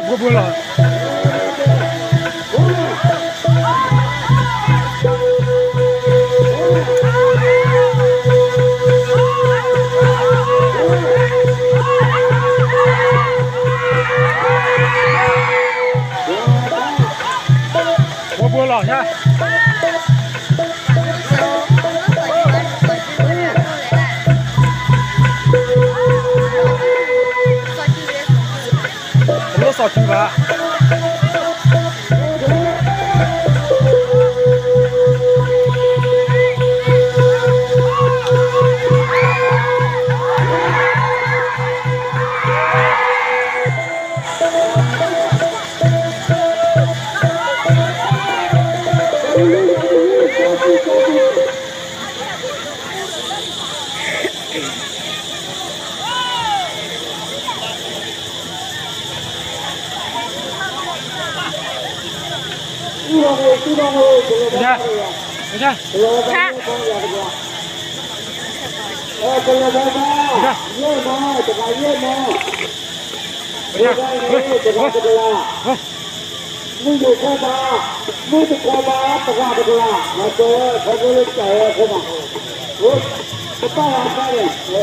ဖိဖိလီၤ. ဖိဖိလီၤ. တလိၣ်စီၤစုဘၣ်. မုၢ်ယိၤခိၣ်မး မုၢ်တခီမး တဂၤတကလး မၤစၢၤဝဲ ခီဖျိလၢတၢ်ဝဲအဃိမး, ပတၢ်ဝဲ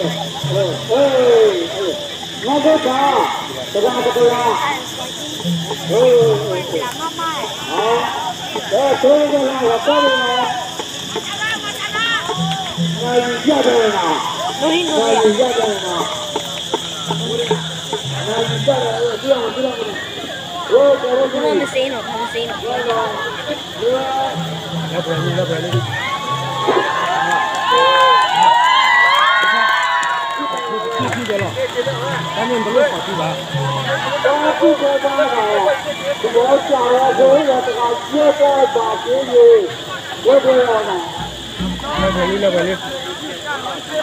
ဖဲန့ၣ်, နီၢ်ခိၣ်သး တဂၤတကလး, အၢ အၢ အၢ နယူၤယၢ်ဒၣ်ဝဲနၤ, နယူၤယၢ်ဒၣ်ဝဲနၤ, နယူၤယၢ်ဒၣ်ဝဲ ဒ်အမ့ၢ်ဒ်အမ့ၢ်န့ၣ်, အိၣ် မစ့နီၤ မစ့နီၤ လၢပှဲၤလံ လၢပှဲၤလံ, တၢ်န့ၣ်တလိၣ်စီၤစုဘၣ်, တၢ်ကူၣ်ဘၣ်ဘၣ်ဘၣ်, တဘၣ်စၢ်ဝဲဖိလၢတဂၤယဲၢ်ပှၤဘၣ်က့ၤယိၤ, လၢပှဲၤလီၤနီၤ, လၢပှဲၤလံ လၢပှဲၤလံ,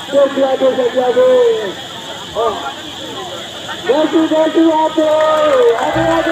ဒိၣ်ပျၢ်ဒိၣ်ပျၢ်ဒိၣ်, ဒိၣ်စုဒိၣ်စုအပူၤ, အပူၤအပူၤ တၢ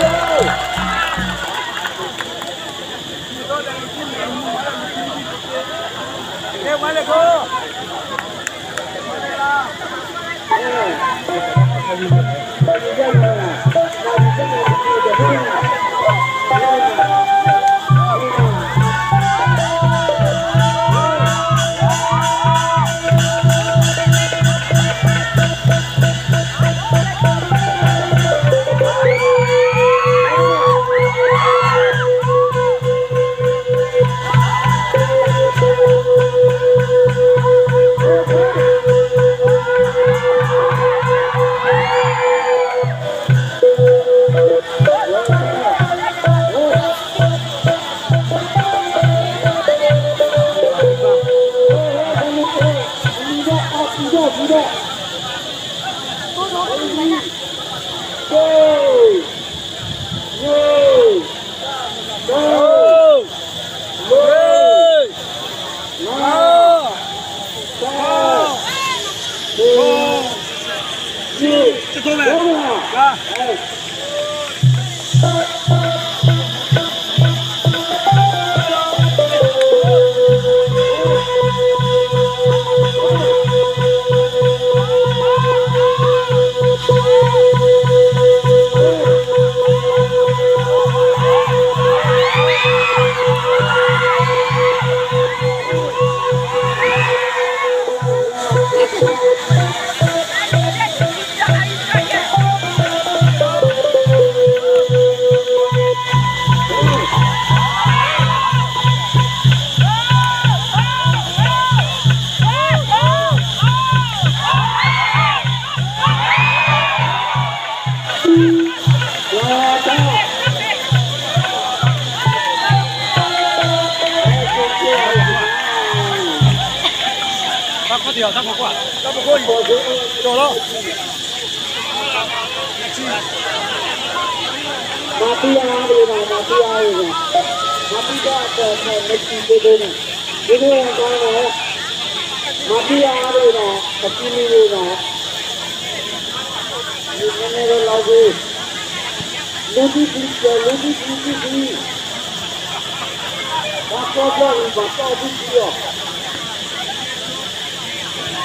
်ခီၣ်ထံးအီၤ တၢ်ဖိခွါ, တၢ်ဖိခွါအံၤ, ကၠီၤလီၤ. မၤသံအါတဂ့ၤနီၤ, မၤသံအါတဂ့ၤနီၤ, မၤသံတၢ်အတၢ်မ့ၢ်သံတဒိန့ၣ်, ဒ်န့ၣ်အတၢ်နီၤ, မၤသံအါတဂ့ၤနီၤ, ပသံမံၤဂ့ၤနီၤ, နမ့ၢ်လီၤဂ့ၤ, လူဒံၣ်ဒံၣ်ကၢၤ လူဒံၣ်ဒံၣ်ဒံၣ်ဒံၣ်, ဘၣ်ကီဘၣ်အံၤ ဘၣ်ကီဒံၣ်ဒံၣ်အီၤ,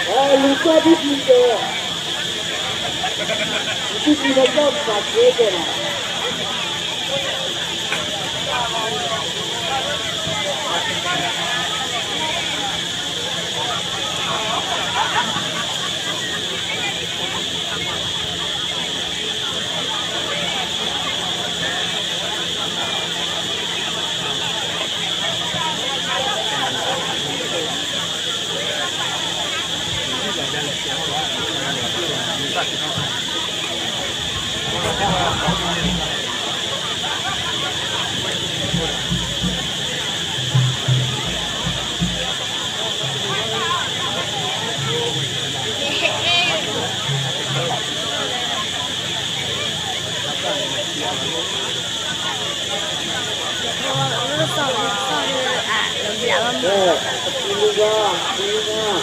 အဲ လူကီဒံၣ်ဒံၣ်ကၢၤ, ဒံၣ်ဒံၣ်လၢကီၢ်ဘၣ်က့ၤကဲနီၤ. အပူၤလူၤမါ, အပူၤလူၤမါ,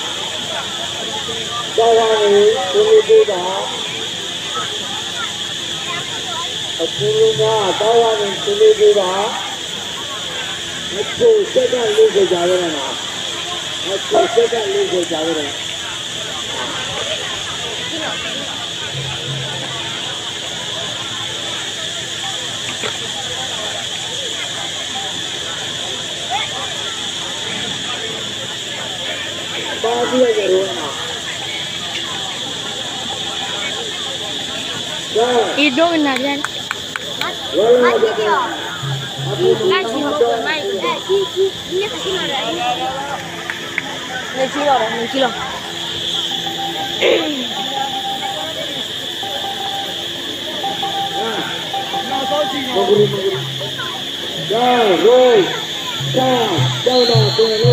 တၢ်ဝါန့ၣ် ပူၤလူၤဒိဘၣ်, အပူၤလူၤမါ, တၢ်ဝါန့ၣ် ပူၤလူၤဒိဘၣ်, အကိးစဲတၢ်လ့စၢၤကဝဲဒၣ်နီၤ, အကိးစဲတၢ်လ့စၢၤကဝဲဒၣ် အံၤဒိကနၣ်ဘၣ်, နထံလီၤဒီး နထံလီၤ.